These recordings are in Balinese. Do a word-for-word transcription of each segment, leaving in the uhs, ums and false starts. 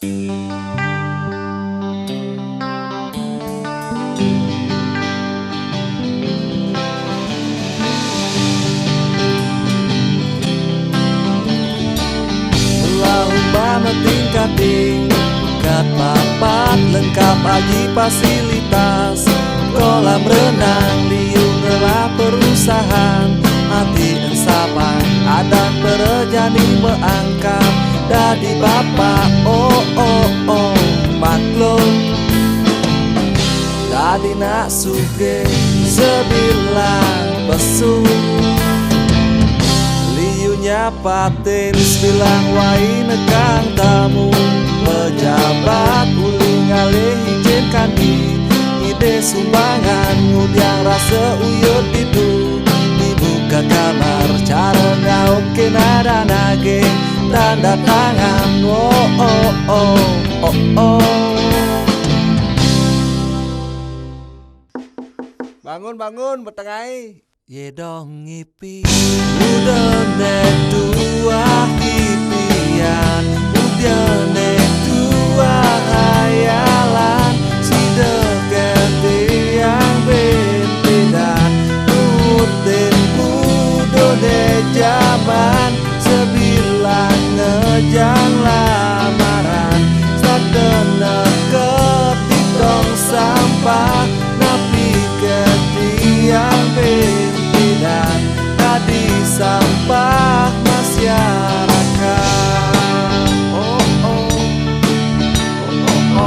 Lahu ba matingkating, kat papat lengkap agi fasilitas. Kolam renang liu ngelah perusahaan, ati ensapan adan perejani meangkap. Dadi bapa, oh, oh, oh, maklum. Dadi nak sugih sebilang pesu. Liu nyapatin sebilang wai nekang tamu. Pejabat ulih ngalih ijin kanti, ngidih sumbangan, ngudiang rasa uyut ditu. Dibuka kamar, cara ngaukin adan agi, tanda tangan, oh, oh, oh, oh, oh. Bangun, bangun, betengai. Ye dong ngipi. Udah ne tuah kipian, udah ne tuah hayalan, sida ke tiang bintidan, nutin udah ne jaman, sebilang ngejang lamaran, start ne ke tong sampah, napi ke tiang bintidan, dadi sampah masyarakat. Oh, oh. Oh, oh, oh.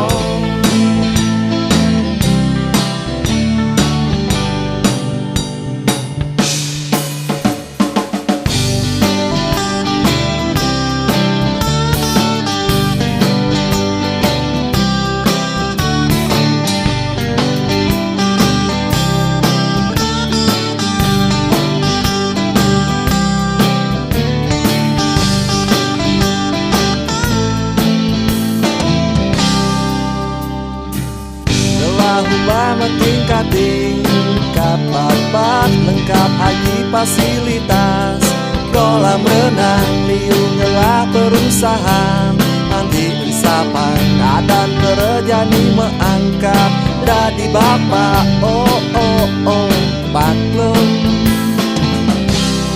Telah ubah matingkating, kat papat lengkap agi fasilitas. Kolam renang liu ngelah perusahaan, ati ensapan adan perejani meangkap. Dadi bapa, oh, oh, oh, maklum.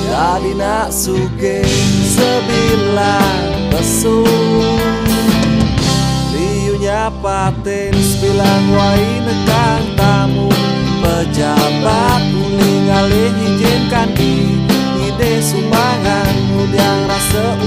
Dadi nak sugih sebilang pesu. Liu nyapatin sebilang wai nekang tamu. Pejabat ulih ngalih ijin kanti, ngidih sumbangan, ngudiang rasa